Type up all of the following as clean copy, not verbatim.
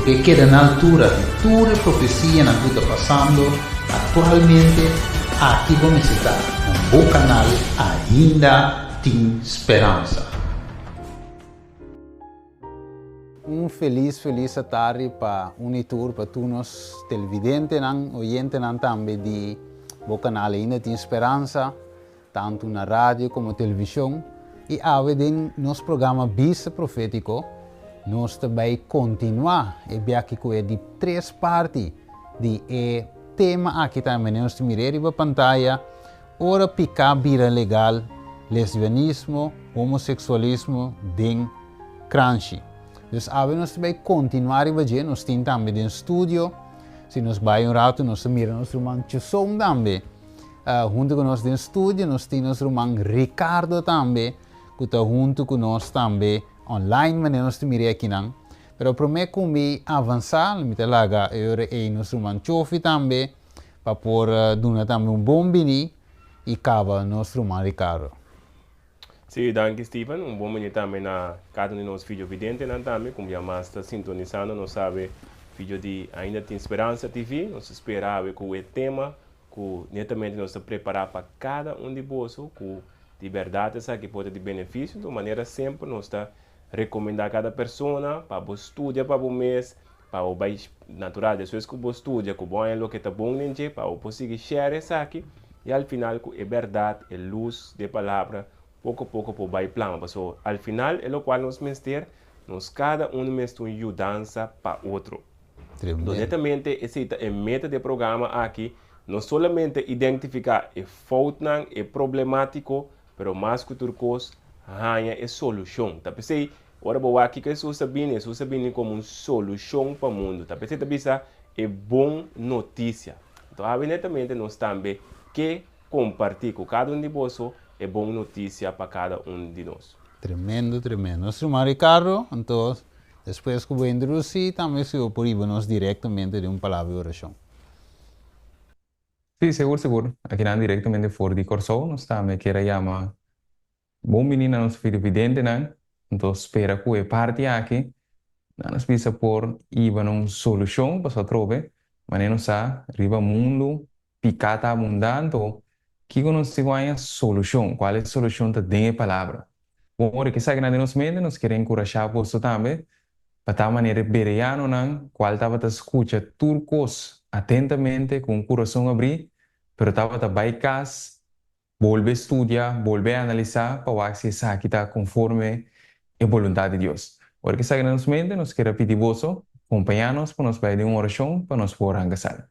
ke keda na altura di tur e profesianan ku ta pasando aktualmente, aki bo mester ta na bo kanal Ainda Tin Speransa. Un felis felis atardi pa un i tur, pa tur nos televidentenan, oyentenan tambe di bo kanal Ainda Tin Speransa. Tantu na radio komo televishon i awe den nos programa Bista Profétiko nos ta bai kontinuá e biaha ku e di tres parti di e tema aki tambe. Nos ta mir'é riba pantaya, Ora piká bira legal, lesbianismo, homoseksualismo den kranshi. Dus awe nos ta bai kontinuá riba dje, nos tin tambe den studio, si nos bai un ratu nos ta mira nos ruman Chuson tambe. Huntu ku nos den studio nos tin nos ruman Ricardo tambe ku ta huntu ku nos tambe online manera nos ta mira akinan. Pero prome ku mi avansá mi ta laga e ora ei nos ruman Chofi tambe pa por duna tambe un bon bini i kaba nos ruman Ricardo. Sí, danki Steven. Un bon bini tambe na kada un di nos videovidentenan tambe ku ya mas ta sintonisando nos sabe video di Ainda Tin Speransa TV. Nos ta spera awe ku e tema ku netamente nos ta prepará pa kada un di boso ku di bèrdat esaki por ta di benefisio. Enton manera semper nos ta rekomendá kada persona pa bo studia pa bo mes, pa bo bai natural despues ku bo studia ku bo haña loke ta bon den dje pa bo por sigui share esaki i al final ku e bèrdat, e lus di e palabra poko poko por bai plama. Pasobra al final e lokual nos mester, nos kada unu mester un yudansa pa otro. Tremendo. Netamente esei ta e meta di e programa aki, no solamente identifiká e foutnan, e problemátiko, pero mas ku tur kos haña e solushon. Ta p'esei ora bo wak kiko Hesus a bini, Hesus a bini komo un solushon pa mundu. Ta p'esei ta bisa e bon notisia. Anto awe netamente nos tambe ke kompartí ku kada un di boso e bon notisia pa kada un di nos. Tremendo, tremendo. Nos ruman Ricardo, anto despues ku bo introducí tambe si bo por hiba nos directamente den un palabra di oracion. Sí, sigur, sigur. Akinan directamente for di Kòrsou nos tambe kier a yama bon bini na nos videovidentenan. Anto spera ku e parti aki nan nos bisa por hiba na un solushon pasobra atrobe manera nos sa riba mundu Piká ta abundá, anto kiko nos tin ku haña solushon? Kual e solushon ta den e Palabra? Bon, ora ku esakinan den nos mente, nos kier enkurashá boso tambe pa ta manera e bereanonan kual tabata skucha tur kos atentamente ku un kurason abrí, pero tabata bai kas Bolbe studia, bolbe analisá pa wak si esaki ta konforme e boluntat di Dios. Ora ku esaki na nos mente, nos kier a pidi boso kompañá nos pa nos bai den un orashon pa nos por ranka sali.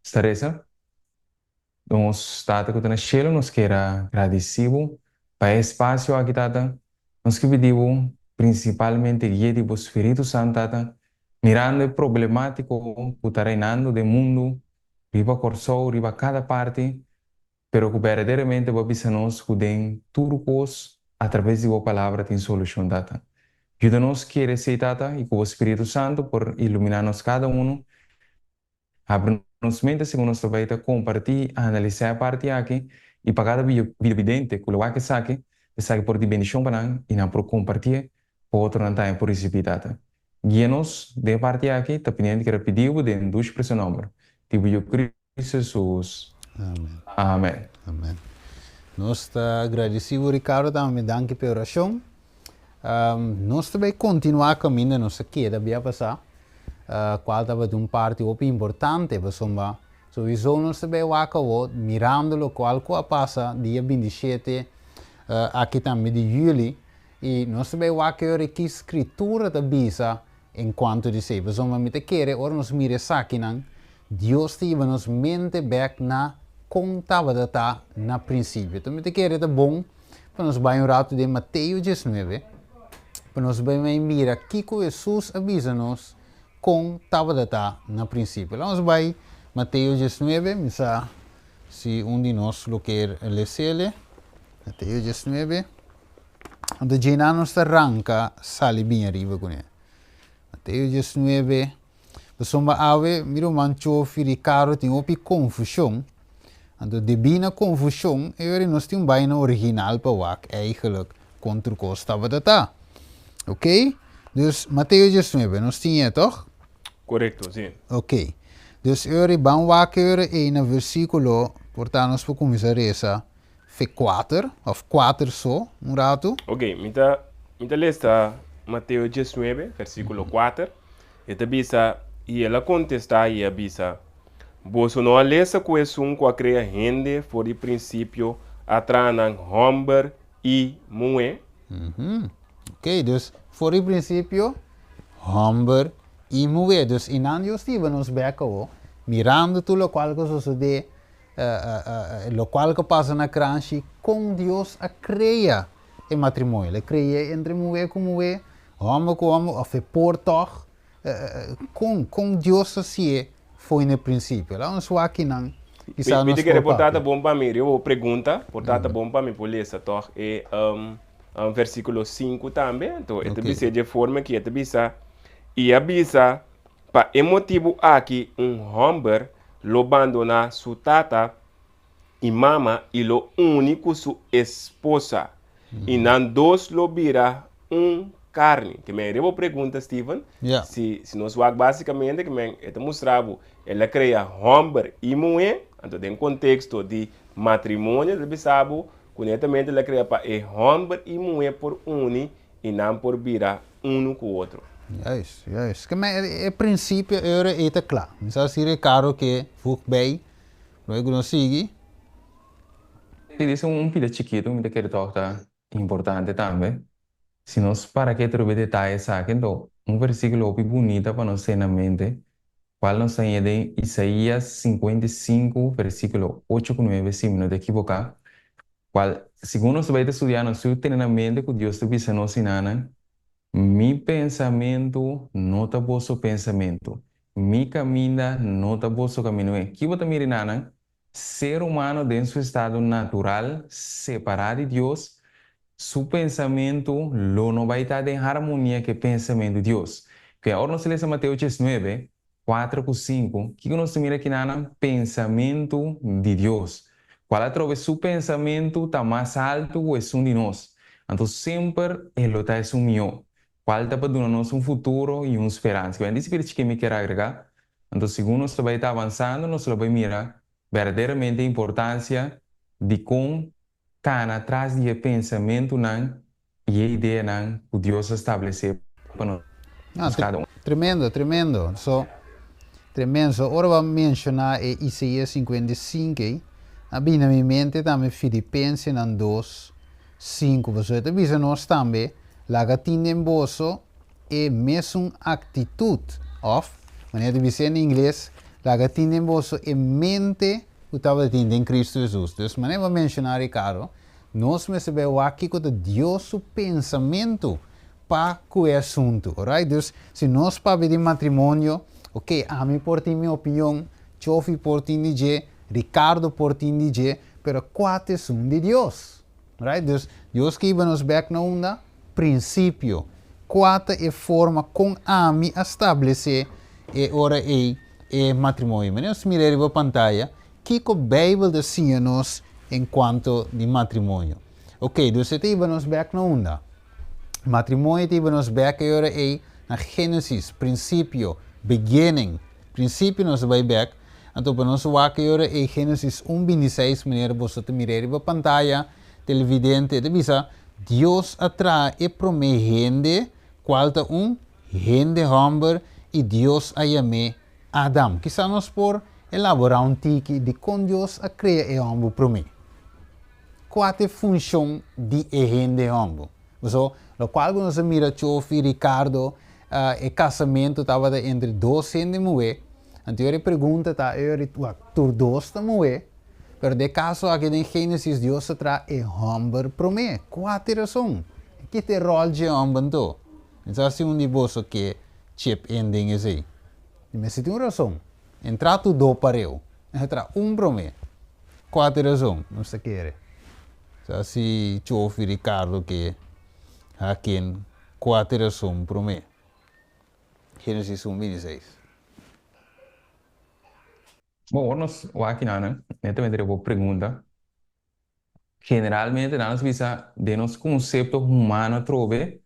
Sta resa, Nos Tata ku ta na shelu, nos kier a gradisí bo pa e espasio aki, Tata. Nos ke pidi bo prinsipalmente guia di bo Spiritu Santu, Tata, mirando e problemátiko ku ta reinando den mundu, riba Kòrsou, riba kada parti. Pero ku berdaderamente bo a bisa nos ku den tur kos atraves di bo Palabra tin solushon, Tata. Yuda nos kere esei, Tata, i ku bo Spiritu Santu por iluminá nos kada unu, habri nos mente segun nos ta bai ta kompartí i analisá e parti aki, i pa kada videovidente ku lo wak esaki, esaki por di bendishon pa nan i nan por kompartié pa otronan tambe por risibí, Tata. Guia nos den e parti aki, ta pidiendo kere pidi bo den dushi preso nòmber di bo Yu Cristo. Hesus. Amen. Amen. Amen. Nos ta agradeci bo Ricardo tambe danki p'e oracion. Nos ta bay continua caminda nos a keda bia pasa, cual tabata un parti hopi importante pasobra sowiso nos ta bay wak awo mirando locual cu a pasa dia 27 aki tambe di juli y nos ta bay wak e ora ki scritura ta bisa En cuanto di esey, pasobra mi ta kere ora nos mira esakinan, Dios ta hiba nos mente bek na con tabata ta na principio. Enton mi ta kere ta bon pa nos bai un rato den Mateo 19, pa nos bai bai mira kico Jesus a bisa nos con tabata ta na principio. Laat nos bai Mateo 19, mi sa si un di nos lo kier lesele. Mateo 19. Anto djina nos ta ranka sali bin ariba kuné. Mateo 19. Pasobra awe mi ruman chofi di karo tin hopi konfushon. Anto debí na konfushon e ora nos tin un baina original pa wak eigenlijk kon tur kos tabata ta. Ok? Dus Mateo 19 nos tin e tòg? Korekto, sí. Ok. Dus ora ban wak ora ei na versíkulo, por ta nos por kuminsá resa fe 4, òf 4 so, un ratu. Ok, mi ta lesa Mateo 19, versíkulo 4. E ta bisa, i el a kontestá i a bisa: "Boso no a lesa ku esun ku a krea hende for di prinsipio a traha nan hòmber i muhé?" Ok, dus for di prinsipio, hòmber i muhé. Dus einan Dios ta hiba nos bèk awor, mirando tur lokual ku sosodé, lokual ku pasa na Kranshi, kon Dios a krea e matrimonio. El a krea entre muhé ku muhé, hòmber ku hòmber, òf e por tòg, kon Dios a hasié for na prinsipio. Laga nos wak akinan, kisas Mi nos te kere por por ta papia. Bon pa mi, riba pregunta, por ta bon pa mi por lesa toch e versíkulo 5 tambe. Anto, e ta bisa di forma ku e ta bisa i a bisa: "Pa e motibu aki un hòmber lo bandoná su tata i mama i lo uni ku su esposa. I nan dos lo bira un karni." Ke men riba pregunta, Steven, si nos wak básikamente, ke men e ta mustra bo, el a krea hòmber i muhé, anto den konteksto di matrimonio, e ta bisa bo, ku netamente el a krea pa e hòmber i muhé por uni i nan por bira unu ku otro. Juist. Ke men e prinsipio ora ei ta kla. Mi sa si Ricardo ke voeg bij, luego nos sigui. Si, esei un pida chikitu, mi ta kere toch ta importante tambe. Si nos para ku trobe detaye esaki, anto un versíkulo hopi bunita pa nos na mente, kual nos tin den Isaías 55, versíkulo 8 ku 9, si mi no ta ekivoká, kual, segun nos bai studia, nos tin na mente ku Dios ta bisa nos einan: "Mi pensamentu no ta boso pensamentu, mi kaminda no ta boso kaminda." Ki bo ta mira einan? Ser humano den su estado natural, separá di Dios, su pensamentu lo no bai ta den harmonia ku e pensamentu di Dios. Ku ora nos lesa Mateo 19, 4 ku 5, ku nos mira akinan? Pensamentu di Dios. Kual atrobe su pensamentu ta mas haltu ku esun di nos. Anto semper e lo ta esun mihó. Kual ta pa duna nos un futuro i un speransa. Ben, esei ku mi ke agregá. Anto, segun nos bai ta avansando, nos bai mira berdaderamente e importansia di kon kana tras di pensamentunan i ideanan ku Dios a establesé pa nos Ah, kada un. Tremendo, tremendo. So, tremendo. So, ora bo a menshoná e Isaías 55, a bini na mi mente tambe Filipensenan 2, 5. Bo ta bisa nos tambe, laga tin den boso e mesun aktitut, òf, manera ta bisa na ingles, laga tin den boso e mente ku tabatin den Kristu Hesus. Dus, manera bo a menshoná, Ricardo, nos mester wak aki ku Dios su pensamentu pa ku e asuntu, right? Dus, si nos papia di matrimonio, ok, ami por tin mi opinion, Chofi por tin di dje, Ricardo por tin di dje, pero kua ta esun di Dios, right? Dus, Dios ke hiba nos bèk na unda prinsipio. Kua ta e forma kon ami a establesé e ora e matrimonio? Mas nos mira riba pantaya, kiko Beibel ta siña nos en kuanto di matrimonio. Ok, dus e ta hiba nos bèk na unda. Matrimonio ta hiba nos bèk ora ei na Genesis, prinsipio, beginning. Prinsipio nos bai bèk. Anto, pa nos wak ora ei Genesis 1:26, manera boso ta mira riba pantaya, televidente, ta bisa, Dios a traha e promé hende, kual ta un hende hòmber, i Dios a yam'é Adam. Kisas nos por elaborá un tiki di kon Dios a krea e hòmber promé. Kua ta e funshon di e hende hòmber? So, lokual nos a mira Chofi, Ricardo, e kasamentu tabata entre dos hende muhé. Anto e pregunta ta, tur dos ta muhé, pero den kaso aki den Genesis Dios a traha e hòmber promé. Kua ta e rason? Ki ta e ròl di hòmber anto? Anto asina un di boso ke chip in den esei. Mester tin un rason. E n' traha tur dos pareu. El a traha un promé. Kua ta e rason? No sa kere. So, si Chofi, Ricardo ke haken kua ta e rason promé. Genesis 1:26. Bon, nos akinan, netamente e pregunta. Generalmente, nos bisa, den nos konsepto humano trobe,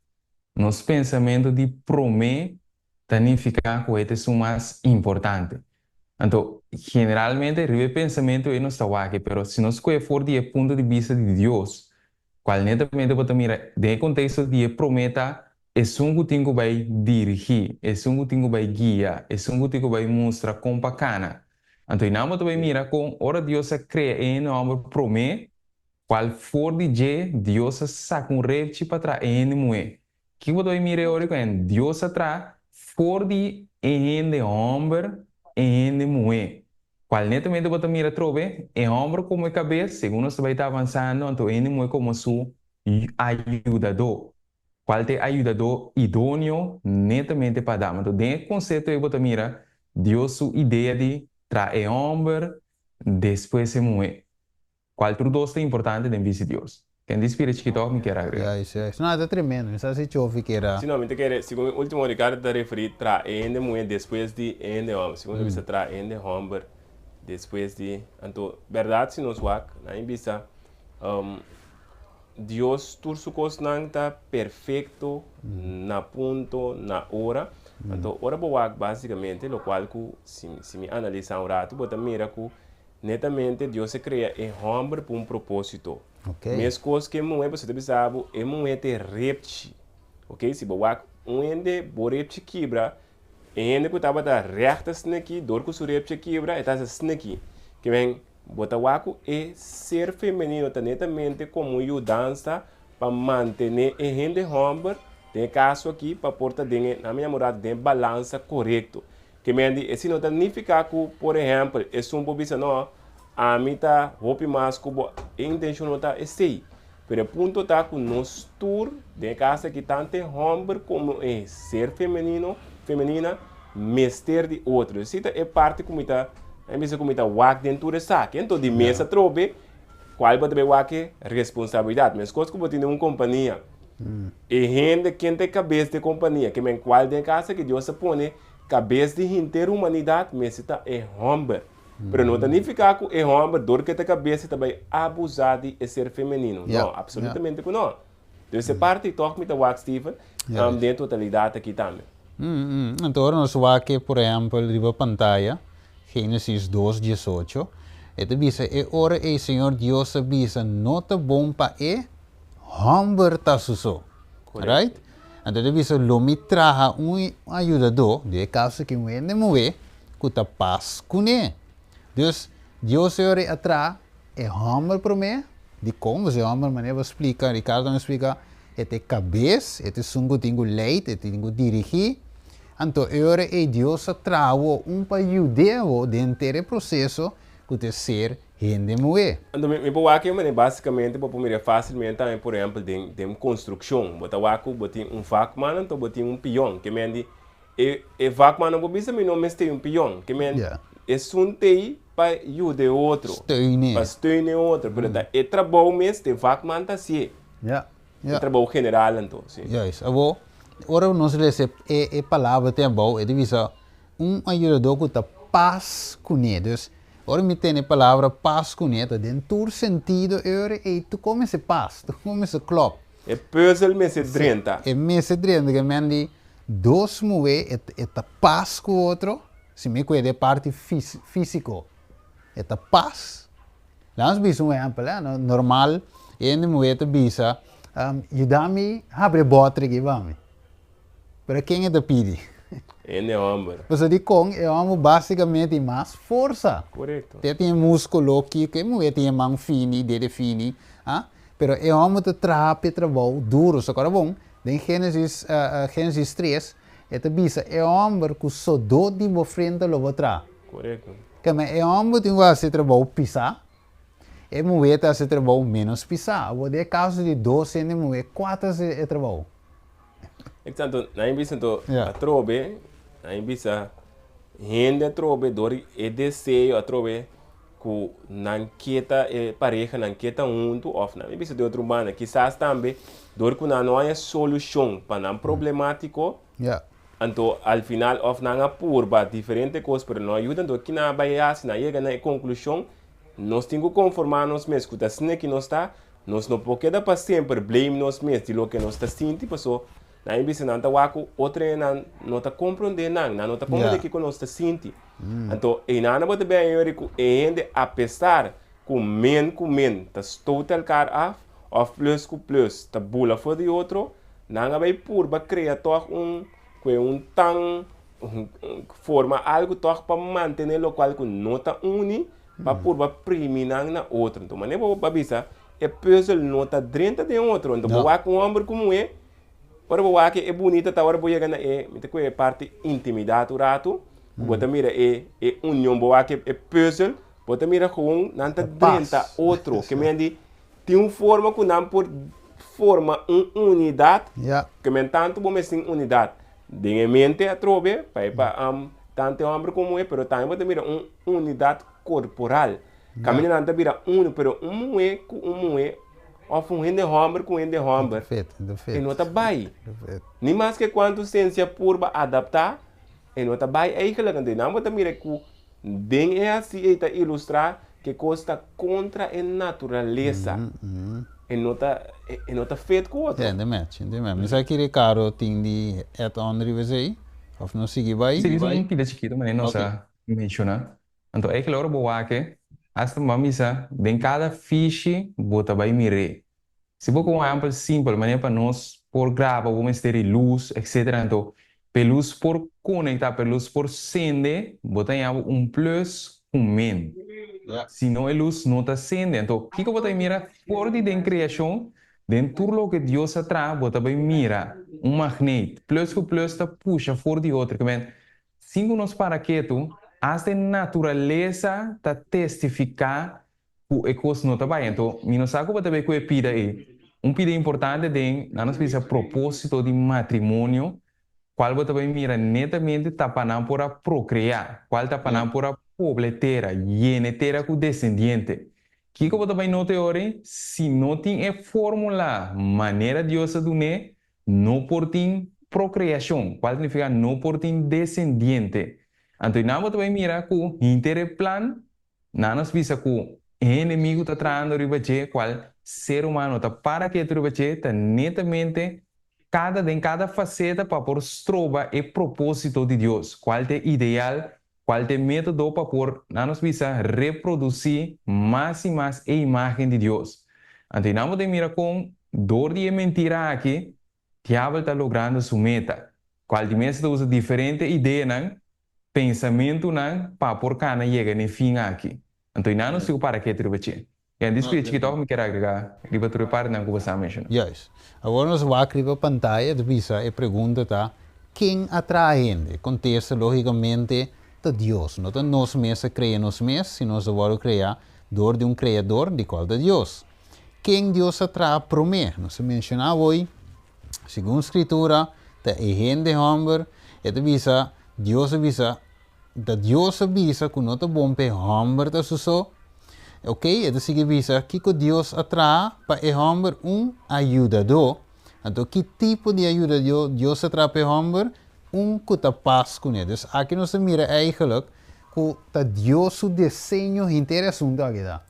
nos pensamentu di promé. ta nifiká ku e ta esun mas importante. Anto, generalmente riba e pensamentu ei nos ta wak, pero si nos kohe for di e punto di bista di Dios, kual netamente bo ta mira den e konteksto di e promé ta esun ku tin ku bai dirigí, esun ku tin ku bai guia, esun ku tin ku bai mustra kon pa kana. Anto einan bo ta bai mira kon ora Dios a krea e hende hòmber promé, kual for di dje Dios a saka un repchi pa traha e hende muhé. Kiko bo ta bai mira e ora ku en Dios a traha for di e hende hòmber e hende muhé? Kual netamente bo ta mira atrobe e hòmber komo e kabes, segun nos ta bai ta avansando, anto e hende muhé komo su ayudadó. Kual ta e ayudadó idóneo netamente pa Adam? Anto den e konsepto ei bo ta mira Dios su idea di traha e hòmber despues e muhé. Cual tur dos ta importante den bista di Dios. Ken di spira chikito of mi kier agrega? Juist, juist. No, ta tremendo. Mi sa si Chofi kier a. Si no, mi ta kere, segun e ultimo Ricardo ta referi tra e hende muhe despues di e hende homber. Segun ta bisa tra e hende homber despues di. Anto, berdad si nos wak, nan a bisa, Dios tur su cosnan ta perfecto, na punto, na ora. Anto, ora bo wak basicamente, locual cu si, si mi analisa un rato, bo ta mira cu Netamente Dios a krea e hòmber pa un propósito. Meskos ku e muhé, pasobra ta bisa bo, e muhé ta e repchi. Ok, si bo wak un hende, bo repchi kibra, e hende ku tabata règt ta sneki, dor ku su repchi a kibra, e ta hasi sneki. Ke men, bo ta wak ku e ser femenino ta netamente komo un yudansa pa mantené e hende hòmber, den e kaso aki, pa por ta den e, nan mi yama un ratu, den e balansa korekto. Ke men di esei no ta nifiká ku, por ehèmpel, esun por bisa, No, ami ta hopi mas ku bo. E intenshon no ta esei. Pero e punto ta ku nos tur den e kas aki, tantu e hòmber komo e ser femenino, femenina, mester di otro. Esei ta e parti ku mi ta, mi bisa ku mi ta wak den tur esaki. Anto di mes atrobe, kual bo ta bai wak e responsabilidat. Meskos ku bo tin den un kompania, e hende ken ta e kabes di e kompania, ke men kual den e kas aki Dios a pone Kabes di henter humanidat mester ta e hòmber. Pero no ta nifiká ku e hòmber dor ku e ta kabes e ta bai abusá di e ser femenino. No, absolutamente ku no. Dus e parti tòg mi ta wak Steven den e totalidat aki tambe. Anto ora nos wak e por ehèmpel riba pantaya, Génesis dos diesocho, e ta bisa e ora ei Señor Dios a bisa no ta bon pa e hòmber ta su so. Right? Anto ta bisa, Lo mi traha un ayudadó, den e kaso aki un hende muhé, ku ta pas kuné. Dus, Dios e ora ei a traha e hòmber promé. Dikon? Pasobra e hòmber, manera bo a splika, Ricardo tambe a splika, e ta e kabes, e ta esun ku tin ku leit, e tin ku dirigí. Anto e ora ei Dios a traha awor un pa yud'é awor den henter e proseso ku ta e ser hende muhé. Anto mi por wak e manera basikamente bo por mira fásilmente tambe por ehèmpel den den konstrukshon bo ta wak ku bo tin un vakman anto bo tin un pion ke men di e e vakman no por bisa mi no mester un pion ke men esun t'ei pa yuda e otro Steun pa steun e otro pero ta e trabou mes te vakman ta hasié e trabou general anto si. Juist abo ora nos lesa e e palabra te abou e ta bisa un ayudadó ku ta pas kuné dus Ora mi tene palabra pas kuné ta den tur sentido e ora ei tu kon mester pas, tu kon mester klòp. E pùzel mester drenta. E mester drenta ke men di dos muhé e e ta pas ku otro, si mi kueda e parti físiko e ta pas. Laga nos bisa un ehèmpel eh, normal e hende muhé ta bisa yuda mi habri e bòter aki pa mi. Pero ken e ta pidi? Hende hòmber. Pasobra dikon e hòmber básikamente tin mas forsa. Korekto. Te tin e múskulo kiko, e muhé tin e man fini, dede fini, ah. Pero e hòmber ta traha pa e trabou duru. So kòrda bon, den Génesis, Génesis tres, e ta bisa e hòmber ku sodó di bo frente lo bo traha. Korekto. Keme e hòmber tin ku hasi e trabou pisá, e muhé ta hasi e trabou ménos pisá. Awor den e kaso di dos hende muhé, kua ta hasi e trabou? Exacto, nan a bisa anto atrobe, nan a bisa hende atrobe dor di e deseo atrobe ku nan ke ta e pareha nan ke ta huntu òf nan a bisa di otro banda kisas tambe dor ku nan no haña solushon pa nan problemátiko anto al final òf nan a purba diferente kos pero no a yuda anto kinan a bai hasi nan a yega na e konklushon nos tin ku konformá nos mes ku ta asina ki nos ta. Nos no por keda pa semper blame nos mes di loke nos ta sinti paso Nan a bisa nan ta wak ku otro hendenan no ta komprondé nan, nan no ta komprondé kiko nos ta sinti. Anto einan bo ta bira yori ku e hende apesar ku men ku men ta stoot elkar af òf plus ku plus ta bula for di otro, nan a bai purba krea tòg un ku e un tan forma algu tòg pa mantené lokual ku no ta uni pa purba primi nan na otro. Anto manera bo a bisa e pùzel no ta drenta den otro. Anto bo wak un hòmber ku muhé, ora bo wak e bunita ta ora bo yega na e, mi ta kohe e parti intimidat un ratu, ku bo ta mira e e union, bo wak e pùzel, bo ta mira gewoon nan ta drenta otro. Ke men di tin un forma ku nan por forma un unidat, ke men tantu bo mester tin unidat den e mente atrobe, pa e pa tantu e hòmber komo muhé, pero tambe bo ta mira un unidat korporal. Kaminda nan ta bira unu, pero un muhé ku un muhé òf un hende hòmber ku un hende hòmber e no ta bai. Ni maske kuantu siensia purba adaptá, e no ta bai eigentlik. Anto nan bo ta mira ku den e hasi ei ta ilustrá ku e kos ta kontra e naturalesa. E no ta e no ta fit ku otro. Hende match, hende match. Mi sa ki Ricardo tin di add on riba esei òf no sigui bai? Sigui un pida chikitu manera nos a menshoná. Anto eikel ora bo wak e, hasta bo a misa den kada fishi bo ta bai mir'é. Si bo ku un ehèmpel simpel, manera pa nos por graba bo mester di lus etcetera anto p'e lus por konektá, p'e lus por sende bo ta haña bo un plus ku min. Si no e lus no ta sende. Anto kiko bo ta bai mira for di den kreashon, den tur loke Dios a traha bo ta bai mira un magneet, plus ku plus ta pusha for di otro. Sin ku nos para ketu, asta e naturalesa ta testifiká ku e kos no ta bai. Anto, mi no sa ku bo ta bai ku e pida ei. Un pida importante den, nan nos bisa, propósito di matrimonio, kual bo ta bai mira netamente ta pa nan por a prokreá, kual ta pa nan por a pobla e tera, yena e tera ku desendiente. Kiko bo ta bai nota e ora ei? Si no tin e fórmula manera Dios a dun'é, No por tin prokreashon, kual signifiká no por tin desendiente. Anto nan bo ta bai mira ku hinter e plan, nan nos bisa ku e enemigu ta trahando riba dje, kual ser humano ta para ketu riba dje, ta netamente kada den kada faseta pa por stroba e propósito di Dios, kual ta e ideal Cual ta e método pa por, nan nos bisa, reproducí mas i mas e imágen di Dios? Anto i nan bo ta mira con, dor di e mentira aki, diabel ta logrando su meta, cual di mes ta usa diferente ideanan, pensamentunan, pa por cana yega n'e fin aki. Anto i nan nos tin cu para ketu riba dje. E disco di chikito mi kier agrega riba tur e partinan ku bo sa menshona. Juist. Awor nos wak riba pantaya ta bisa e pregunta ta, ken a traha hende? Kontesta logikamente ta Dios. No ta nos mes a krea nos mes, sino nos a wòrdu kreá dor di un kreador, di kual ta Dios. Ken Dios a traha promé? Nos a menshoná awor, segun Skritura, ta e hende hòmber. E ta bisa, Dios a bisa, Ta Dios a bisa ku no ta bon pa e hòmber ta su so. Ok, e ta sigui bisa kiko Dios a traha pa e hòmber, un ayudadó. Anto ki tipo di ayudadó Dios a traha pa e hòmber? Un ku ta pas kuné. Dus aki nos ta mira eigenlijk ku ta Dios su deseño henter e asuntu aki ta,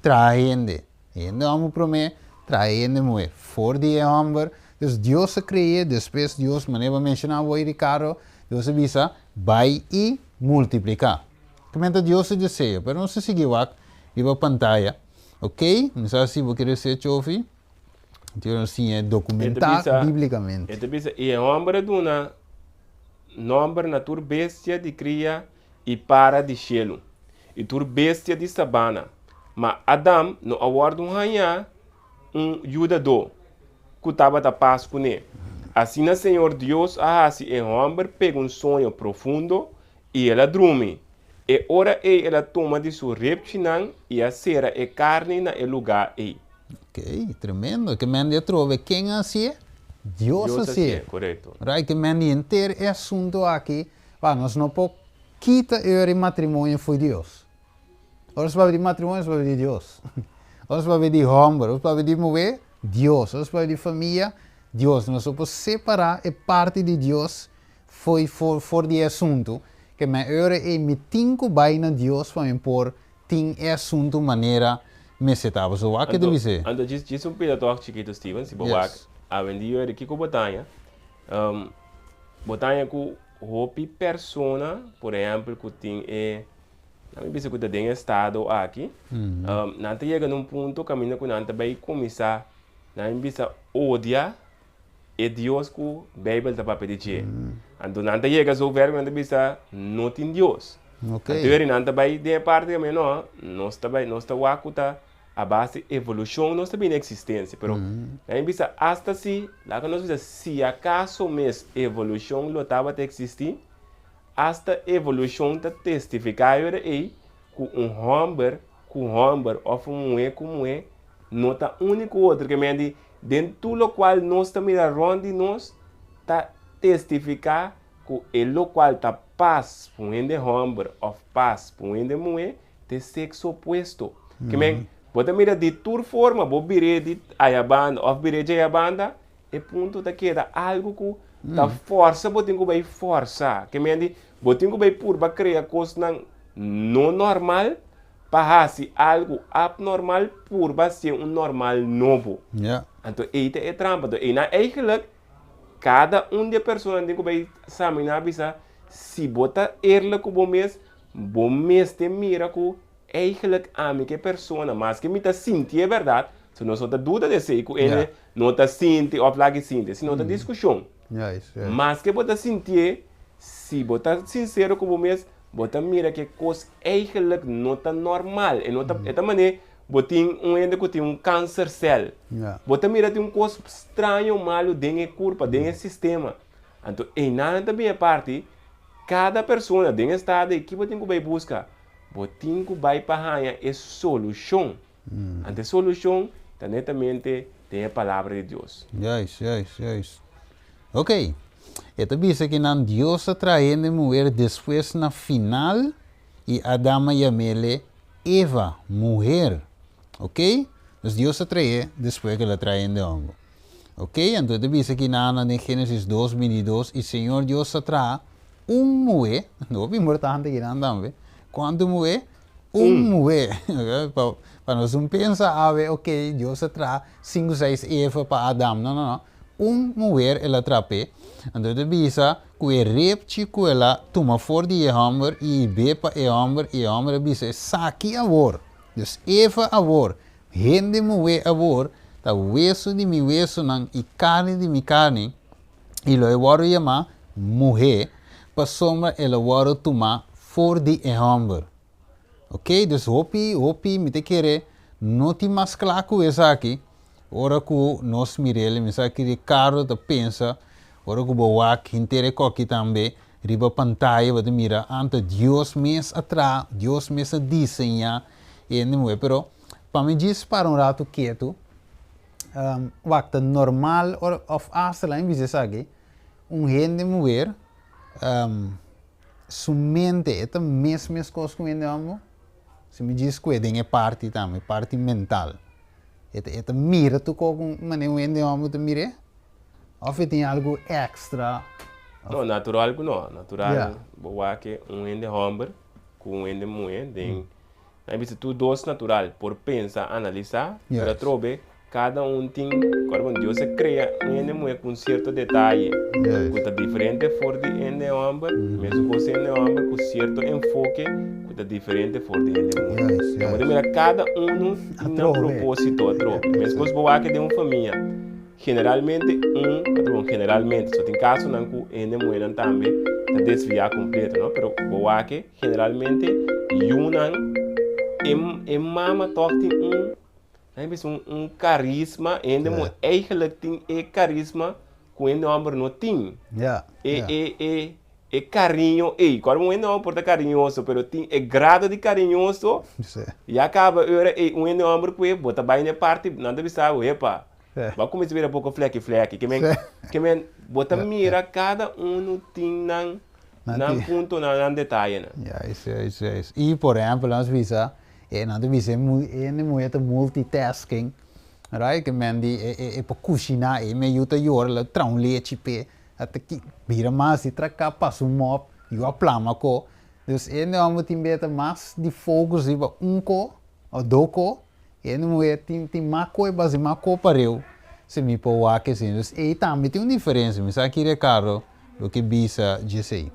traha hende. Hende hòmber promé, traha hende muhé. For di e hòmber, dus Dios a kre'é, despues Dios, manera bo a menshoná awor Ricardo, Dios a bisa, bai i multipliká. Kementa Dios su deseo, pero nos ta sigui wak riba pantaya. Ok, mi sa si bo kere ser Chofi, anto nos siña dokumentá bíblikamente. E ta bisa, I e hòmber a duna nòmber na tur bestia di kria i para di shelu, i tur bestia di sabana. Ma Adam no a wòrdu hañá un yudadó ku tabata pas kuné. Asina Señor Dios a hasi e hòmber pega un soño profundo, i el a drumi. E ora ei el a tuma di su repchinan i a sera e karni na e lugá ei. Ok, tremendo. Ke men di atrobe ken a hasié? Dios a hasié. Korekto. Right, ke men di henter e asuntu aki Pa nos no por kita e ora di matrimonio fo'i Dios. Ora nos papia di matrimonio, nos papia di Dios. Ora nos papia di homber, ora nos papia di muher, Dios. Ora nos papia di famia, Dios. Nos no por separa e parti di Dios fo'i for di e asuntu, ke men e ora ei mi tin ku bai na Dios pa mi por tin e asuntu manera mester ta. Pasobra wak ke ta bis'é. Anto djis un pida tòg chikitu, Steven, si bo wak awendia kiko bo ta haña? Bo ta haña ku hopi persona, por ehèmpel, ku tin e, nan mi bisa ku ta den e estado aki, nan ta yega na un punto kaminda ku nan ta bai kuminsá, nan mi bisa, odia e Dios ku Beibel ta papia di dje. Anto nan ta yega zover ku nan ta bisa, no tin Dios. Anto eri nan ta bai den e parti kaminda, no, nos ta bai, nos ta wak ku ta A base di evolucion nos ta bini existencia, pero nan bisa hasta si, laga nos bisa si acaso mes evolucion lo tabata existi, hasta evolucion ta testifica e ora ey cu un homber cu homber of un muhe cu muhe no ta uni cu otro, ke men di den tur locual nos ta mira rond di nos ta testifica cu e locual ta pas pa un hende homber of pas pa un hende muhe Te sexo opuesto. Ke men, bo ta mira di tur forma, bo bir'é di aya banda òf bir'é djaya banda, e punto ta keda algu ku ta fòrsa bo tin ku bai fòrsa. Ke men di, bo tin ku bai purba krea kosnan no normal pa hasi algu abnormal purba hasié un normal nobo. Anto ei ta e trampa. Anto einan eigenlijk kada un di e personanan tin ku bai saminá bisa si bo ta eerlijk ku bo mes, Bo mester mira ku eigenlijk ami ke persona, maske mi ta sinti e bèrdat, so nos no ta duda di esei ku ene no ta sinti òf lak e sinti, esei no ta diskushon. Maske bo ta sintié, si bo ta sinsero ku bo mes, bo ta mira ku e kos eigenlijk no ta normal, e no ta, e ta manera bo tin un hende ku tin un kansersèl, bo ta mira tin un kos straño malu den e kurpa, den e sistema. Anto einan ta bin e parti Kada persona den e stado ei ki bo tin ku bai buska? Bo tin ku bai pa haña e solushon. Anto e solushon ta netamente den e Palabra di Dios. Juist, juist, juist. Ok. E ta bisa ki nan Dios a traha hende muher despues na final i Adam a yam'ele Eva, muher. Ok? Dus Dios a trah'é despues ku el a traha hende hòmber. Ok, anto e ta bisa ki nan den Génesis dos, 22, I Señor Dios a traha un muhé, hopi importante ki nan tambe, kuantu muhé? Un muhé. Pa, pa nos no pensa awe, ok, Dios a traha sinku, seis Eva pa Adam. No, no, no. Un muher el a traha p'e. Anto e ta bisa ku e repchi ku el a tuma for di e hòmber i hib'é pa e hòmber, i e hòmber a bisa, Esaki awor, dus Eva awor, Hende muhé awor ta wesu di mi wesunan i karni di mi karni, i lo e wòrdu yamá muhé, pasobra el a wòrdu tumá for di e hòmber. Oké, dus hopi, hopi, mi ta kere no tin mas kla ku esaki, ora ku nos mir'el, mi sa ki Ricardo ta pensa, ora ku bo wak henter e koki tambe riba pantaya, bo ta mira, anto Dios mes a traha, Dios mes a diseñá E hende muhé, pero pa mi djis para un ratu ketu, wak ta normal ora of hasta laga mi bisa esaki, un hende muher su mente e ta mes mes kos ku un hende hòmber? Si mi djis kue den e parti tambe, e parti mental, e ta e ta mira tur kos ku manera un hende hòmber ta mir'é? Of e tin algu èkstra? No, natural ku no, natural bo wak un hende hòmber ku un hende muhé den Nan bisa tur dos natural por pensa, analisá, pero atrobe kada un tin, kòrda bon, Dios a krea un hende muhé ku un sierto detaye ku ta diferente for di hende hòmber, mesun kos hende hòmber ku sierto enfoke ku ta diferente for di hende muhé. Bo ta mira kada unu tin nan propósito atrobe. Meskos bo wak den un famia. Generalmente un, ta bon, generalmente, so tin kasonan ku hende muhénan tambe ta desviá kompleto, no? Pero bo wak generalmente yunan e e mama tòg tin un, nan bisa un un karisma, e hende muhé eigentlik tin e karisma ku hende hòmber no tin. E e e e kariño ei, kòrda un hende hòmber por ta kariñoso, pero tin e grado di kariñoso, ya kaba e ora ei un hende hòmber ku e bo ta bai na e parti, nan ta bisa bo, epa, Bo a kuminsá bira poko flèki flèki. Ke men, ke men, bo ta mira kada unu tin nan, nan puntonan, nan detayenan. Juist, juist, juist. I por ehèmpel nos bisa, e nan ta bisa e mu, e hende muhé ta multitasking, right? Ke men di e, e, e por kushiná, e me yu ta yora, lo traha un lechi p'e, a ta ki, bira mas di traká, pasa un mòp, yu a plama ko. Dus e hende hòmber tin beta mas di focus riba un ko, òf do ko, E hende muhé tin tin mas koe basi mas koe pareu. Si mi por wak esei. Dus ei tambe tin un diferensia. Mi sa ki Ricardo lo ke bisa djesei.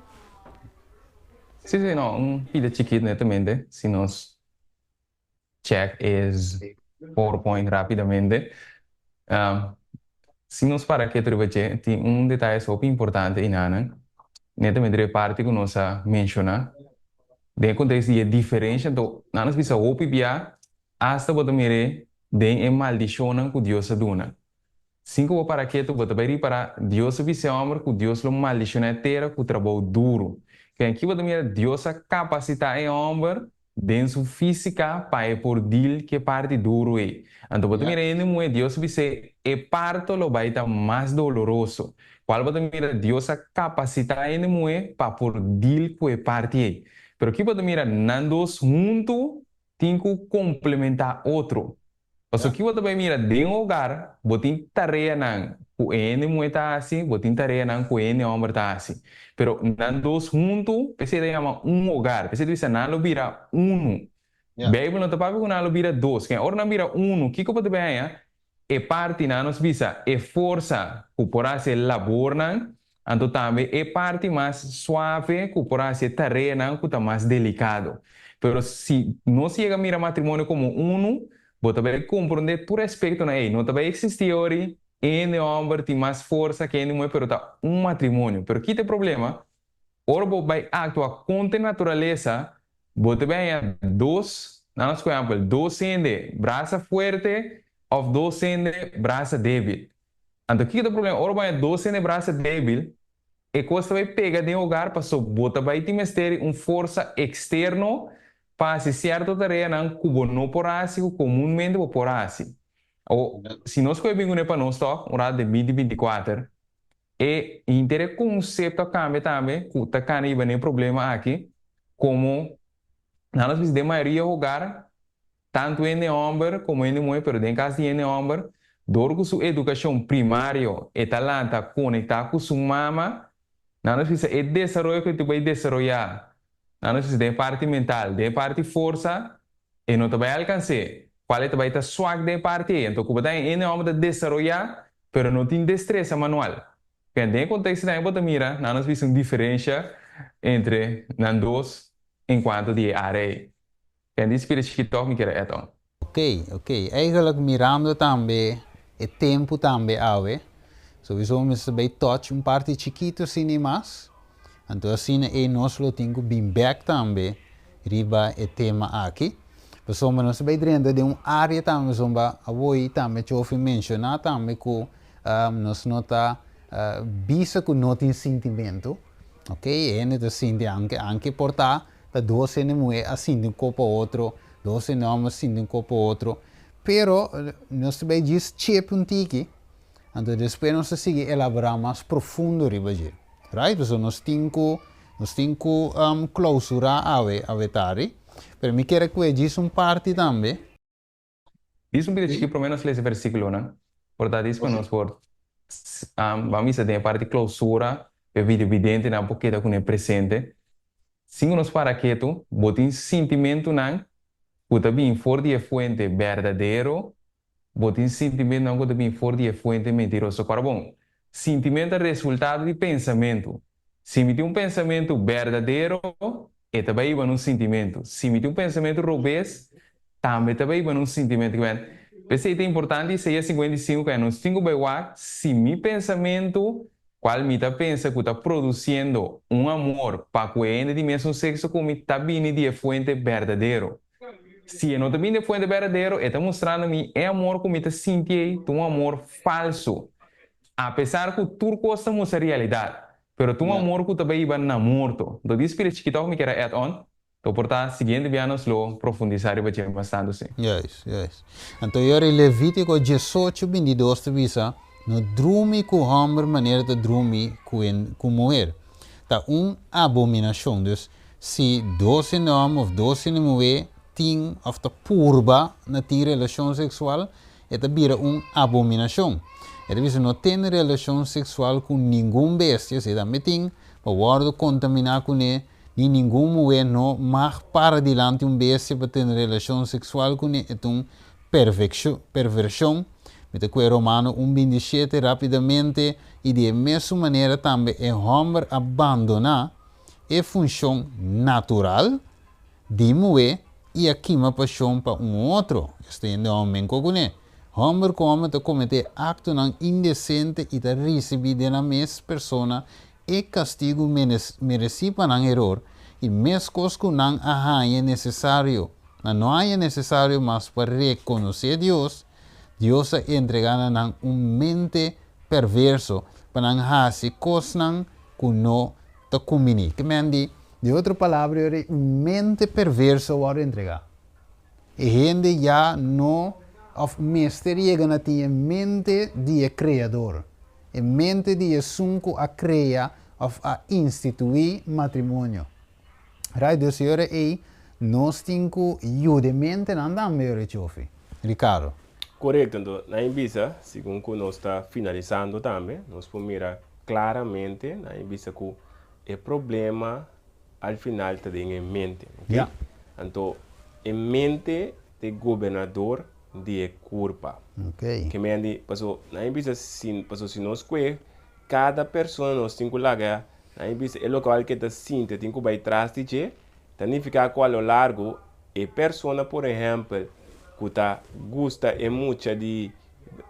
Sí, sí, no, un pida chikit netamente, si nos check es PowerPoint rápidamente. Si nos para ketu riba dje, tin un detaye hopi importante einan, netamente riba e parti ku nos a menshoná, den e konteksto di e diferensha, anto nan nos bisa hopi bia Asta bo ta mir'é den e maldishonnan ku Dios a duna. Sin ku bo para ketu, bo ta bai ripará, Dios a bisa e hòmber ku Dios lo maldishoná e tera ku trabou duru. Ken aki bo ta mira Dios a kapasitá e hòmber den su físika pa e por dil ku e parti duru ei. Anto bo ta mira hende muhé, Dios a bis'é e parto lo bai ta mas doloroso. Kual bo ta mira Dios a kapasitá hende muhé pa por dil ku e parti ei. Pero ki bo ta mira nan dos huntu Tin ku komplementá otro. Pasobra ki bo ta bai mira den hogar, bo tin tareanan ku e hende muhé ta hasi, bo tin tareanan ku e hende hòmber ta hasi. Pero nan dos huntu, p'esei ta yama un hogar. P'esei ta bisa nan lo bira unu. Beibel no ta papia ku nan lo bira dos. Ken ora nan bira unu, kiko bo ta bai haña? E parti nan nos bisa e forsa ku por hasi e labornan, anto tambe e parti mas suave ku por hasi e tareanan ku ta mas delikado. Pero si nos yega mira matrimonio komo unu, bo ta bai komprondé tur aspektonan ei. No ta bai eksistí ori hende hòmber tin mas forsa ke hende muhé, pero ta un matrimonio. Pero kita e problema? Ora bo bai aktua kontra e naturalesa, bo ta bai haña dos, nan nos por ehèmpel, dos hende brasa fuerte òf dos hende brasa débil. Anto kiko ta e problema? Ora bo haña dos hende brasa débil, e kos ta bai pega den hogar pasobra bo ta bai tin mester di un forsa eksterno pa hasi sierto tareanan ku bo no por hasi ku komunmente bo por hasi. Awor, si nos kohe bin kuné pa nos tòg, un rato den binti 24, E henter e konsepto a kambia tambe ku ta kana hiba na e problema aki, komo nan nos bisa den mayoria hogar, tantu hende hòmber komo hende muhé, pero den kas di hende hòmber, dor ku su edukashon primario e ta lanta konektá ku su mama, nan nos bisa e desaroyo ku e ta bai desaroyá, nan nos bisa den e parti mental, den e parti forsa, e no ta bai alkans'é, kual e ta bai ta swak den e parti ei. Anto ku bo ta hende hòmber ta desaroyá Pero no tin destresa manual. Bien, den e contexto nan bo ta mira nan nos bisa un diferencia entre nan dos en cuanto di e area ei. Bien, di spiri chikito toch mi kier a add on. Ok, ok. Eigenlijk mirando tambe e tempo tambe awe, sowiso mester bay touch un parti chikito asina y mas, anto asina ey nos lo tin cu bin bek tambe riba e tema aki. Pasobra nos ta bay drenta den un area tambe pasobra awor tambe Chofi menciona tambe cu nos no ta bisa cu no tin sintimento, ok, e hende ta sinti anke anke por ta ta dos hende muhe a sinti un ko pa otro, dos hende homber a sinti un ko pa otro, pero nos ta bay djis chep un tiki, anto despues nos ta sigui elabora mas profundo riba dje. Right, pasobra nos tin cu nos tin cu clausura awe awe tardi, pero mi kier a cue djis un parti tambe. Djis un pida chiki prome nos lesa e versiculonan, por ta djis pa nos por ban bisa den e parti clausura pa e videovidentenan por keda cune presente. Sin cu nos para ketu, bo tin sintimentunan cu ta bin for di e fuente berdadero. Bo tin sintimentunan ku ta bin for di e fuente mentiroso. Kòrda bon, sintimentu ta resultado di pensamentu. Si mi tin un pensamentu berdadero, e ta bai hiba na un sintimentu. Si mi tin un pensamentu robes, tambe ta bai hiba na un sintimentu. Kiben? P'esei ta importante Isaías 55 ku nos tin ku bai wak si mi pensamentu, kual mi ta pensa ku ta produsiendo un amor pa ku e hende di mesun sekso ku mi, ta bini di e fuente berdadero. Si e no ta bini di e fuente berdadero, e ta mustrando mi e amor ku mi ta sinti ei ta un amor falsu. Apesar ku tur kos ta mustra realidat, pero ta un amor ku ta bai hiba na morto. Anto di spiritu chikitòg mi kier a add on, ta por ta siguiente bia nos lo profundisá riba dje mas tantu si. Juist, juist. Anto yori Levítiko 18, 22 ta bisa, No drumi ku hòmber manera ta drumi ku e ku muher. Ta un abominashon. Dus, Si dos hende hòmber òf dos hende muhé tin òf ta purba na tin relashon seksual, e ta bira un abominashon. E ta bisa no tene relashon seksual ku ningun bestia, esei tambe tin, pa wòrdu kontaminá kuné, ni ningun muhé no mag para dilanti un bestia pa tene relashon seksual kuné, e ta un pervershon. Mi ta kue Romano un 27 rápidamente, i di e mesun manera tambe e hòmber a bandoná e funshon natural di muhé i a kima pashon pa un otro, esta hende hòmber men kuné. Hòmber ku hòmber ta kometé aktonan indesente i ta risibí den nan mes persona e kastigu meresí pa nan eror, i meskos ku nan a haña nesesario, nan no a haña nesesario mas pa rekonosé Dios, Dios a entregá na nan un mente perverso pa nan hasi kosnan ku no ta kumbiní. Ke men di, di otro palabra, un mente perverso a wòrdu entregá. E hende ya no òf mester yega na tin e mente di e Kreador, e mente di esun ku a krea òf a instituí matrimonio. Right, dus e ora ei nos tin ku yuda e mentenan tambe ora Chofi. Ricardo. Korekto, anto nan e bisa, segun ku nos ta finalisando tambe, nos por mira klaramente, nan e bisa ku e problema al final ta den e mente, ok? Anto e mente ta e gobernador di e kurpa. Ke men di, paso nan e bisa si, paso si nos kue kada persona nos tin ku laga, nan e bisa e lokual ke ta sinti tin ku bai tras di dje, ta nifiká ku a lo largo e persona por ehèmpel ku ta gusta e mucha di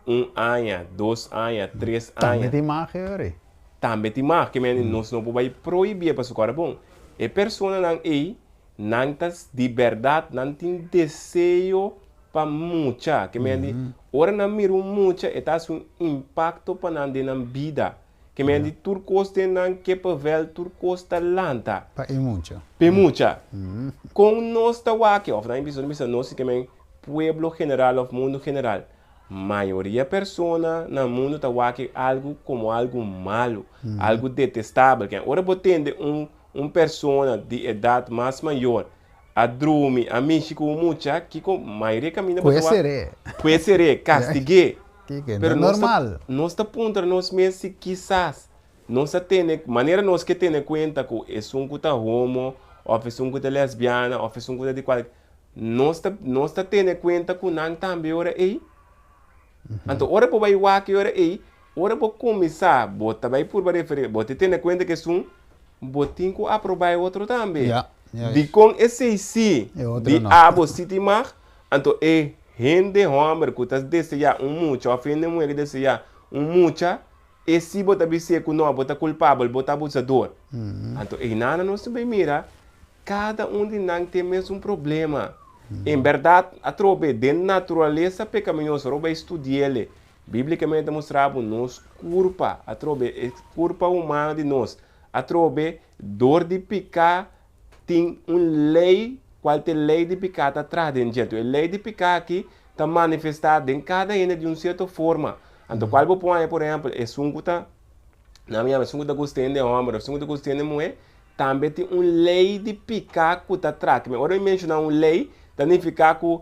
un aña, dos aña, tres Tambe aña. tin mag e ora ei. Tambe tin mag, ke men nos no por bai prohibié pasobra ora bon, e personanan ei nan ta di bèrdat nan tin deseo pa mucha, ke men di ora nan mira un mucha e ta hasi un impakto pa nan den nan bida, ke men di tur kos den nan kippenvel, tur kos ta lanta. Pa e mucha. Pa e mucha. Kon nos ta wak, òf nan bisa bisa nos ke men pueblo general òf mundu general, Mayoria persona na mundu ta wak algu komo algu malu, algu detestabel. Ken ora bo tende un un persona di edat mas mayor a drumi, a mishi ku un mucha, kiko mayoria kaminda bo Kue ta wak? ser'é. Kue ser'é, kastig'é. Kiko? Pero No nos ta normal. nos ta puntra nos mes si kisas nos a tene, manera nos ke tene kuenta ku esun ku ta homo òf esun ku ta lesbiana òf esun ku ta di kual, Nos ta nos ta tene kuenta ku nan tambe ora ei. Anto ora bo bai wak e ora ei, ora bo kuminsá, bo ta bai purba referí, bo ta tene kuenta ku esun, bo tin ku aprobá e otro tambe. Ya, juist. Dikon esei sí, E otro di no. abo sí tin mag, anto e hende hòmber ku ta deseá un mucha òf hende muhé ku deseá un mucha, E si bo ta bis'é ku no, bo ta kulpabel, bo ta abusador. Anto einan nos ta bay mira, kada un di nan tin e mesun problema. En bèrdat, atrobe, den naturalesa pekaminoso, ora bo bay studi'el, bíblikamente ta mustra bo nos kurpa, atrobe, e kurpa humano di nos, atrobe, dor di piká, tin un lei, kual ta e lei di piká ta traha den dje. Anto e lei di piká aki ta manifestá den kada hende di un sierto forma. Anto kual bo por haña, por ehèmpel, esun ku ta, nan mi yama esun ku ta gusta hende hòmber òf esun ku ta gusta hende muhé, tambe tin un lei di piká ku ta traha. Ora mi menshoná un lei, ta nifiká ku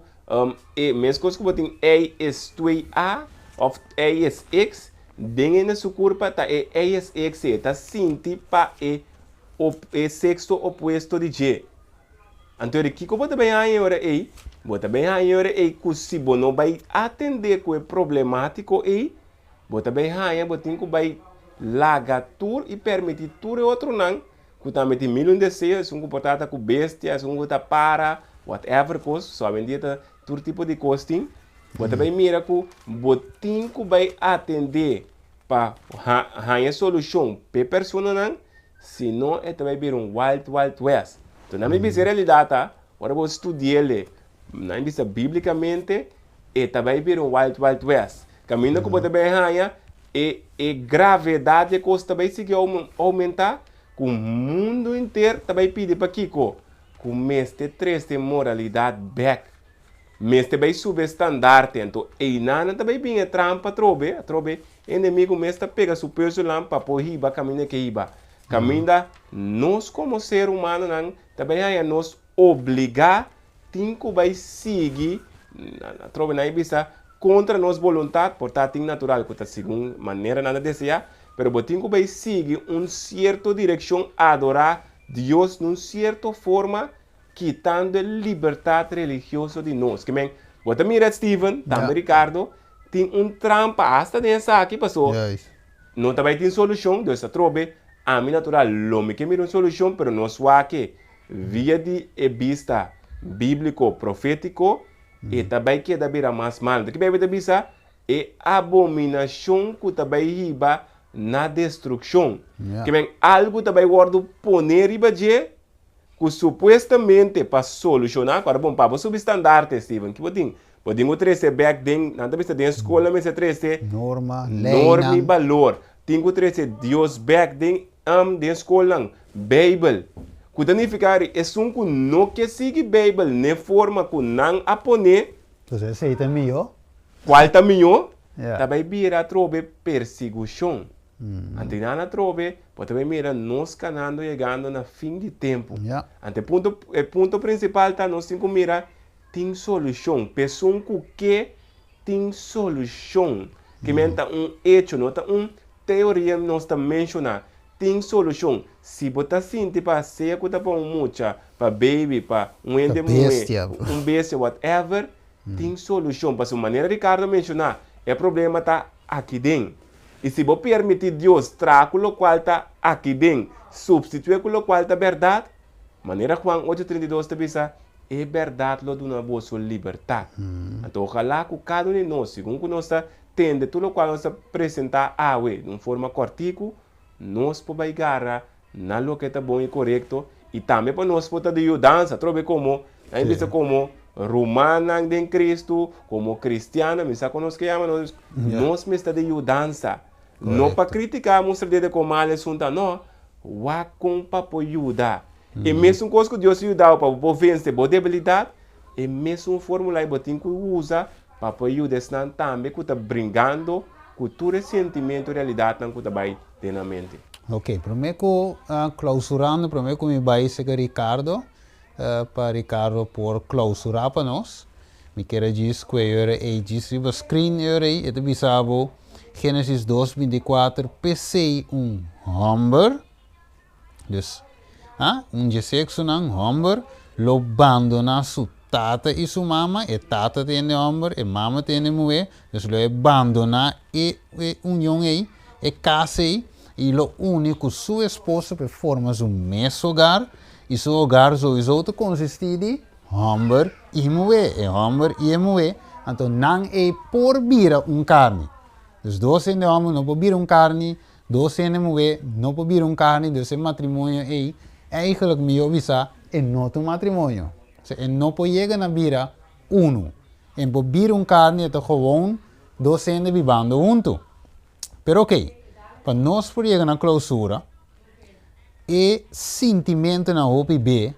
e meskos ku bo tin ei es twee a òf ei es x, den hende su kurpa ta e ei es x ei, e ta sinti pa e e sekso opuesto di dje. Anto di kiko bo ta bai haña e ora ei? Bo ta bai haña e ora ei ku si bo no bai atendé ku e problemátiko ei, bo ta bai haña bo tin ku bai laga tur i permití tur e otronan ku tambe tin mil un deseo, esun ku por trata ku bestia, esun ku ta para, whatever kos, so awendia ta tur tipo di kos tin, bo ta bai mira ku bo tin ku bai atendé pa haña solushon p'e personanan, si no e ta bai bira un wild wild west. Enton nan mi bisa e realidat ta, ora bo studi'el, nan mi bisa bíblikamente, e ta bai bira un wild wild west. Kaminda ku bo ta bai haña e e gravedat di e kos ta bai sigui oumentá, ku mundu henter ta bai pidi pa kiko? Ku mester trese moralidat bèk. Mester bai subi e standarte, anto einan nan ta bai bin e trampa atrobe, atrobe e enemigo mes ta pega su peuzelnan pa por hiba kaminda ke hiba. Kaminda nos komo ser humanonan ta bai haña nos obligá tin ku bai sigui, atrobe nan a bisa, kontra nos boluntat, por ta tin natural ku ta segun manera nan ta deseá, pero bo tin ku bai sigui un sierto direkshon, adorá Dios na un sierto forma kitando e libertad religioso di nos. Ke men, bo ta mira Steven, tambe Ricardo, Tin un trampa hasta den esaki paso no ta bai tin solushon, dus atrobe ami natural lo mi ke mira un solushon pero nos wak via di e bista bíbliko profétiko e ta bai keda bira mas mal. Anto ki Beibel ta bisa? E abominashon ku ta bai hiba na destrukshon. Ke men algu ta bai wòrdu pone riba dje ku supuestamente pa solushoná, ku ora bon pa bo subi standarte Steven, ki bo tin? Bo tin ku trese bèk den, nan ta bisa den skol nan mester trese Norma, norma i leinan. balor. Tin ku trese Dios bèk den den skolnan, Beibel. Ku ta nifiká ri esun ku no ke sigui Beibel n'e forma ku nan a pon'é, Entonces esei ta mihó. Kual ta mihó? Ja. Ta bai bira atrobe persigushon. Anto nan atrobe bo ta bai mira nos kanando yegando na fin di tempu. Ja. Anto e punto e punto prinsipal ta nos tin ku mira tin solushon. P'esun ku ke tin solushon. Ke men ta un echo, no ta un teoria nos ta menshoná. Tin solushon. Si bo ta sinti pa sea ku ta pa un mucha, pa baby, pa un hende Pa muhé, bestia. un bestia, whatever, tin solushon. Pasobra manera Ricardo a menshoná, e problema ta aki den. I si bo permití Dios traha ku lokual ta aki den, supstitué ku lokual ta bèrdat, manera Juan ocho 32 ta bisa, e bèrdat lo duna boso libertat. Anto ojalá ku kada un di nos, segun ku nos ta tende tur lokual nos ta presentá awe den un forma kòrtiku, nos por bai gara na loke ta bon i korekto i tambe pa nos por ta di yudansa atrobe komo nan bisa komo rumannan den Kristu, komo kristiannan, mi sa kon nos ke yama nos, nos mester di yudansa. No pa kritiká mustra dede kon mal esun ta, no, wak kon pa por yuda. E mesun kos ku Dios a yuda bo pa bo por vense bo debilidat, e mesun fórmula ei bo tin ku usa pa por yuda esnan tambe ku ta bringando ku tur e sentimentu i realidatnan ku ta bai den nan mente. Ok, promé ku klausurando, promé ku mi bai seka Ricardo, pa Ricardo por klausurá pa nos, mi kier a djis ku e ora ei djis riba screen e ora ei, e ta bisa bo Génesis dos 24, P'esei un hòmber, Dus, ha, un dje seksonan, hòmber, lo bandoná su tata i su mama, e tata ta hende hòmber, e mama ta hende muhé, dus lo e bandoná e e union ei, e kas ei, i lo uni ku su esposo pa e forma su mes hogar, i su hogar souiso ta konsistí di hòmber i muhé, e hòmber i e muhé, anto nan ei por bira un karni. Dus dos hende hòmber no por bira un karni, Dos hende muhé no por bira un karni, dus e matrimonio ei, eigenlijk mihó bisa, e no ta un matrimonio. Osea, e no por yega na bira unu. E por bira un karni, e ta gewoon dos hende bibando huntu. Pero okey, pa nos por yega na klousura, e sintimentunan hopi be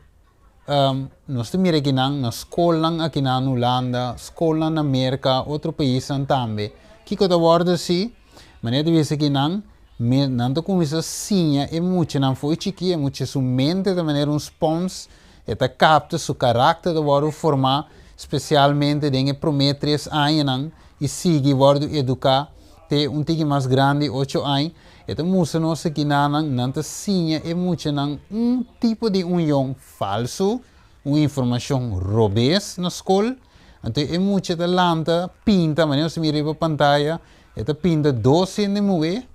Nos ta mira akinan na skolnan akinan na Hulanda, skolnan na Merka, otro paisnan tambe. Kiko ta wòrdu hasi? Manera ta bisa akinan, nan ta kuminsá siña e muchanan for chikí, e mucha su mente ta manera un spons, e ta kapta, su karakter ta wòrdu formá, spesialmente den e promé tres añanan i sigui wòrdu eduká te un tiki mas grandi, ocho aña. E ta mustra nos aki nanan, nan ta siña e muchanan un tipo di union falsu, un informashon robes na skol. Anto e mucha ta lanta pinta, manera nos ta mira riba pantaya, e ta pinta dos hende muhé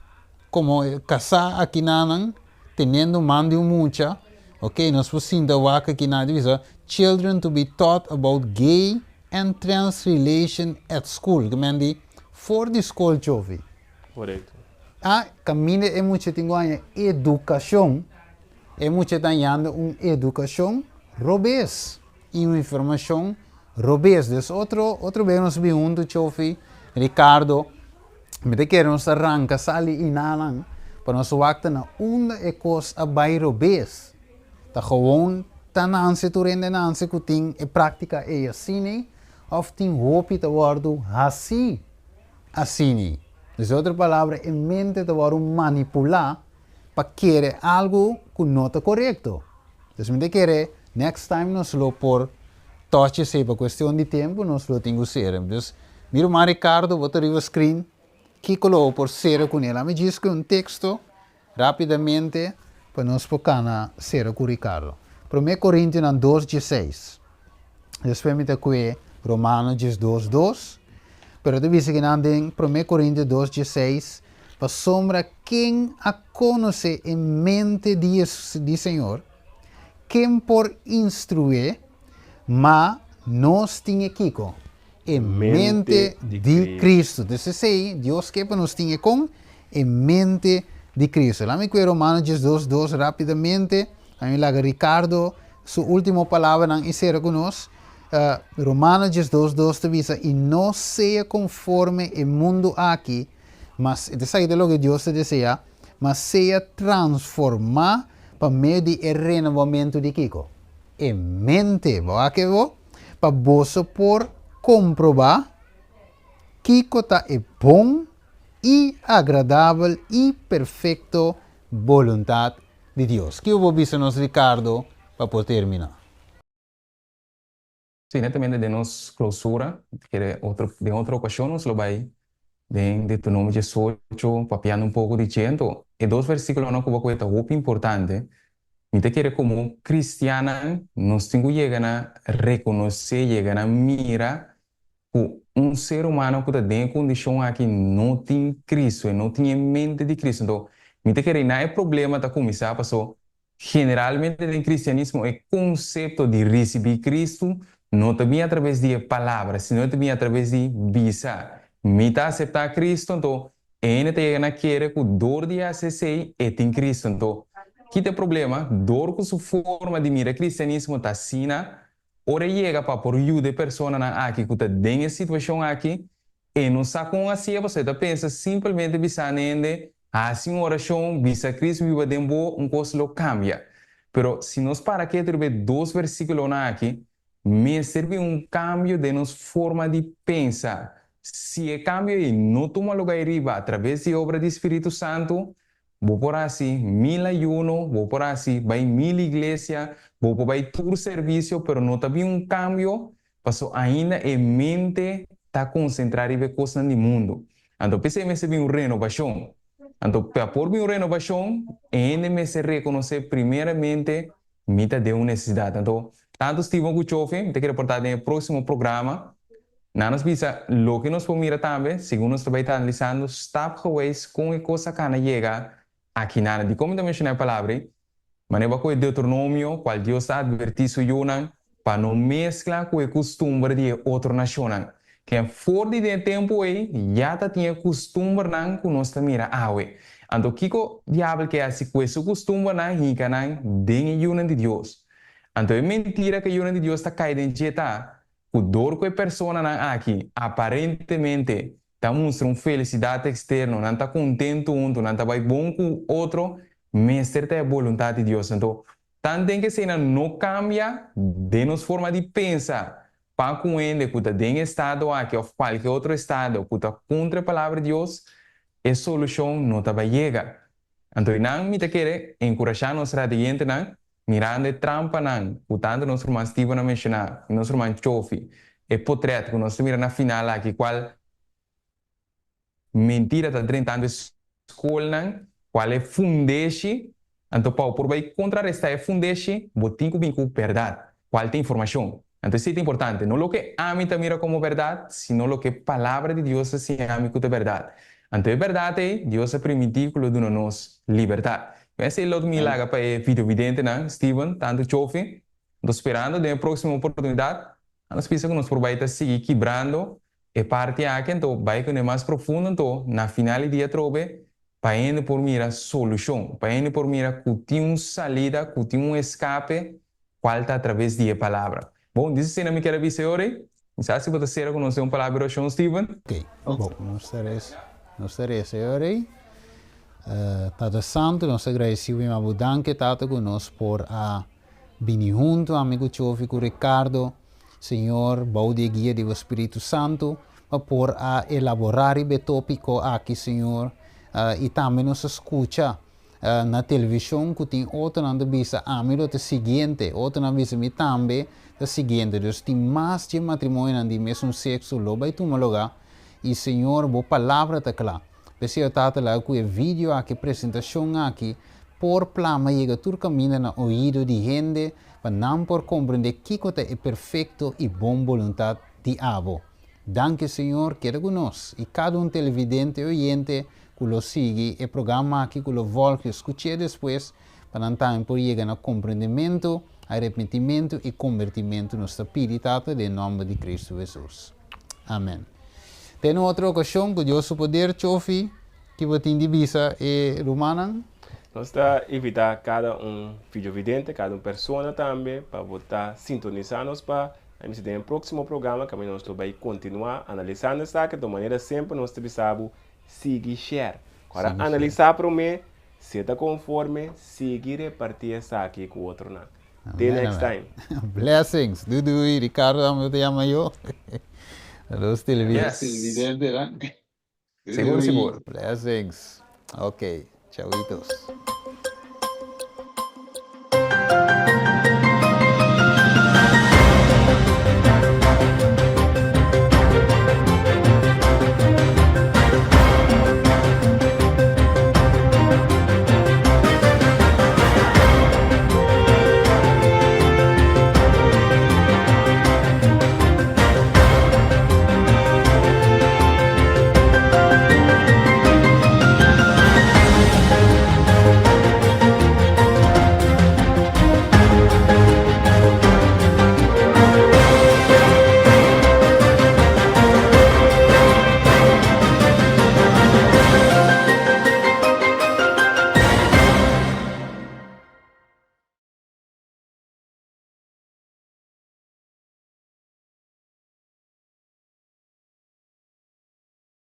komo kasá aki nanan, teniendo man di un mucha. Ok, nos por sinta wak aki nan, e ta bisa, Children to be taught about gay and trans relation at school. Ke men di for di skol chofi. Korekto. A kaminda e mucha tin ku haña edukashon, e mucha ta hañando un edukashon robes i un informashon robes. Dus otro otro bes nos bin huntu Chofi, Ricardo, mi ta kere nos ta ranka sali inanan pa nos wak ta na unda e kos a bai robes. Ta gewoon ta nanse tur hende nanse ku tin e práktika ei asina òf tin hopi ta wòrdu hasí. Asini. Dus otro palabra, e mente ta wòrdu manipulá pa kere algu ku no ta korekto. Dus mi ta kere next time nos lo por touch esei, pa kuestion di tempu nos lo tin ku sera. Dus mi ruman Ricardo, bo ta riba screen, kiko lo bo por sera kuné? Lami djis ku un teksto rapidamente pa nos por kana sera ku Ricardo. Promé Korintionan dos dieseis. Despues mi ta kue Romano 12, 2. Pero ta bisa kinan den Promé Korintio dos dieseis, Pasobra ken a konosé e mente di di Señor? Ken por instrué? Ma nos tin e kiko? E mente di Cristo. Dus esei Dios ke pa nos tin e kon? E mente di Cristo. Laat mi kue Romano 12, 2 rapidamente. Ami laga Ricardo su último palabranan i sera ku nos. Romano 12, 2 ta bisa, I no sea konforme e mundu aki, mas, esaki ta loke Dios ta deseá, ma sea transformá pa medio di e renobamentu di kiko? E mente. Bo a ke bo? Pa boso por komprobá kiko ta e bon i agradabel i perfekto boluntat di Dios. Kiko bo bisa nos Ricardo pa por termina? Sí, netamente den nos klousura, kere otro, den otro okashon nos lo bai den Deuteronomio 18 papiando un poko di dje. Anto e dos versíkulonan ku bo a kohe ta hopi importante. Mi ta kere komo kristiannan nos tin ku yega na rekonosé, yega na mira ku un ser humano ku ta den e kondishon aki no tin Kristu, e no tin e mente di Kristu. Anto mi ta kere na e problema ta kuminsá paso generalmente den kristianismo e konsepto di risibí Kristu no ta bin atraves di e palabra, sino e ta bin atraves di bisa, Mi ta aseptá Kristu, anto e hende ta yega na kere ku dor di hasi esei e tin Kristu. Anto, ki ta e problema? Dor ku su forma di mira kristianismo ta asina, Ora e yega pa por yuda e personanan aki ku ta den e situashon aki, e no sa kon hasié pasobra e ta pensa simpelmente bisa na hende, hasi un orashon, bisa Cristo biba den bo, un kos lo kambia. Pero si nos para ketu riba e dos versíkulonan aki, mester bin un kambio den nos forma di pensa. Si e kambio ei no tuma lugá ei riba atraves di e obra di Spiritu Santu, Bo por hasi mil ayuno, bo por hasi bai mil iglesia, bo por bai tur servisio, pero no ta bin un kambio, paso ainda e mente ta konsentrá riba e kosnan di mundu. Anto p'esei mester bin un renobashon. Anto pa por bin un renobashon, e hende mester rekonosé primeramente mi ta den un nesesidat. Anto tantu Steven ku Chofi, mi ta kere por ta den e próksimo programa, Nan nos bisa loke nos por mira tambe, segun nos ta bai ta analisando stapgewijs kon e kos a kana yega aki nan. Dikon mi ta menshoná e palabra ei? Manera bo a kohe Deuteronomio, kual Dios ta atvertí su yunan pa no meskla ku e kustumber di e otro nashonnan. Ken for di den e tempu ei ya ta tin e kustumbernan ku nos ta mira awe. Anto kiko Diabel ke hasi ku e su kustumbernan hinka nan den e yunan di Dios? Anto e mentira ku e yunan di Dios ta kai den dje ta ku dor ku e personanan aki aparentemente ta mustra un felisidat eksterno, nan ta kontentu huntu, nan ta bai bon ku otro, mester ta e boluntat di Dios. Anto, tanten ku eseinan no kambia den nos forma di pensa pa ku un hende ku ta den e estado aki òf kualke otro estado ku ta kontra e Palabra di Dios, e solushon no ta bai yega. Anto einan mi ta kere enkurashá nos radientenan Mirando e trampanan ku tantu nos ruman Steven a menshoná i nos ruman Chofi, e potret ku nos ta mira na final aki kual mentira ta drentando e skolnan, kual e fundeshi, anto pa bo por bai kontrarestá e fundeshi bo tin ku bin ku bèrdat, kual ta informashon. Anto esei ta importante, no loke ami ta mira komo bèrdat, sino loke Palabra di Dios ta siña mi ku ta bèrdat. Anto e bèrdat ei, Dios a primintí ku lo duna nos libertat. Ku esei lo mi laga pa e videovidentenan, Steven, tantu Chofi. Anto sperando den e próksimo oportunidat, a nos bisa ku nos por bai ta sigui kibrando e parti aki, anto bai kuné mas profundo, anto na final di dia atrobe pa hende por mira solushon, pa hende por mira ku tin un salida, ku tin un eskape Cual ta atraves di e palabra. Bon, dice asina mi kier a bisa e ora ei. Mi sa si bo ta cera cu nos den un palabra di oracion, Steven. Ok, bon, nos ta reza, nos ta reza e ora ei. Tata Santo, nos ta agradeci bo i maba bo danki, Tata, cu nos por a bini hunto, ami cu Chofi cu Ricardo, Señor, bou di e guia di bo Spiritu Santo, pa por a elabora riba e topico aki, Señor, i tambe nos a scucha Na televishon ku tin otronan ta bisa ami lo ta siguiente, otronan bisa mi tambe ta siguiente. Dus tin mas dje matrimonionan di mesun sekso lo bai tuma lugá i Señor bo palabra ta kla. P'esei o Tata laga ku e video aki, e presentashon aki por plama yega tur kaminda na oido di hende pa nan por komprendé kiko ta e perfekto i bon boluntat di abo. Danki Señor, keda ku nos i kada un televidente i oyente ku lo sigui e programa aki ku lo volg i skuch'é despues pa nan tambe por yega na komprendementu, arepentimentu i kombertimentu nos ta pidi Tata den nòmber di Kristu Hesus. Amen. Te na un otro okashon ku Dios su poder Chofi ki bo tin di bisa e rumannan? Nos ta invitá kada un videovidente, kada un persona tambe pa bo ta sintonisá nos pa a mester den e próksimo programa kaminda nos lo bai kontinuá analisando esaki. Enton manera semper nos ta bisa bo sigui share. Ora analisá promé, si e ta konforme, sigui repartí esaki ku otronan. Te next time. Blessings. Dui dui. Ricardo amo ta yama yo. Los televidentenan. Sigur sigur. Blessings. Ok. Chauitos.